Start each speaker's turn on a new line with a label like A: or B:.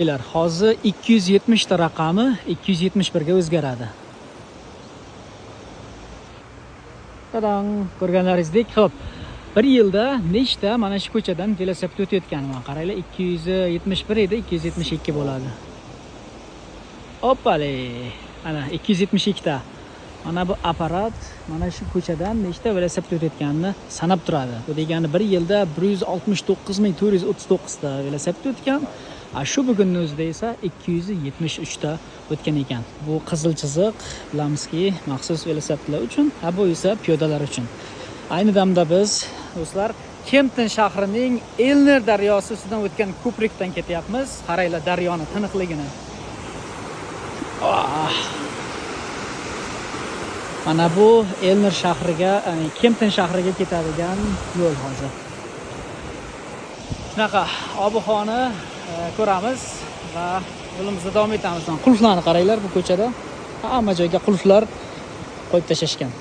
A: Hozir 270 ta raqami 271 ga o'zgaradi. Tadang, ko'rganlaringizdek, xo'p, bir yilda nechta mana shu ko'chadan velosiped o'tayotganini mana qaranglar, 271 edi, 272 bo'ladi. Oppali, ana 272 ta. Mana bu apparat mana shu ko'chadan nechta velosiped o'tayotganini sanab turadi. Bu degani bir yilda 169 439 ta velosiped o'tgan. A shu bugunni o'zida esa 273 ta o'tgan ekan. Bu qizil chiziq bilamizki, maxsus velosipedlar uchun, ha bu esa piyodalar uchun. Ayni damda biz do'stlar Kempton shahrining Elner daryosi ustidan o'tgan ko'prikdan ketyapmiz. Qaranglar daryoni tiniqligini. Ah. Mana bu Elner shahriga, ya'ni Kempton shahriga ketadigan yo'l hozir. Shunaqa ob-havoni ko'ramiz va yo'limizda davom etamiz. Qulflarni qaranglar bu ko'chada. Hamma joyga qulflar qo'yib tashlashgan.